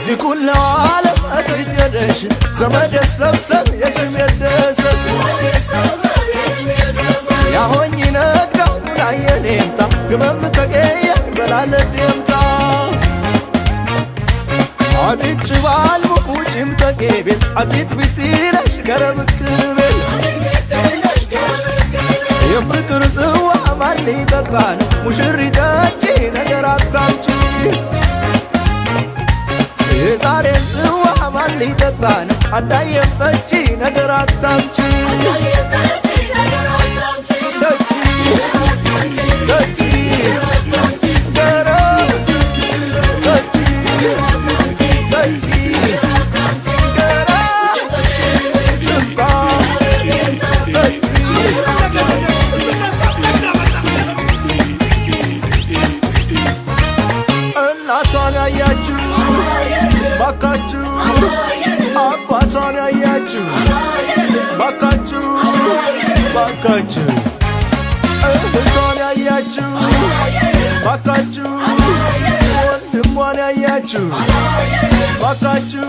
ዚኩላው ዓለም አትሪት የደሽ ዘመደ ሰብሰብ የትም የደሰ ያሆኝ ነግዳው ላየኔምታ ግመም ተገየ በላለ ደምታ አድጭ ባልሙ ውጭም ተጌቤል አቲት ቢትለሽ ገረብክቤል የፍቅር ጽዋ ማን ሊጠጣ ነው? ሙሽሪት አንቺ ነገር አታምጪ። የዛሬን ጽዋ ማን ሊጠጣ ነው? አዳየም ጠጪ ነገር አታምጪ። ጠጪ ጠጪ ገረብ ጠጪ ጠጪ ገረብ ጭምጣ ጠጪ። እናቷን ያያችሁ ባካችሁ፣ አባቷን ያያችሁ ባካችሁ ባካችሁ፣ እህቷን ያያችሁ ባካችሁ፣ ወንድሟን ያያችሁ ባካችሁ።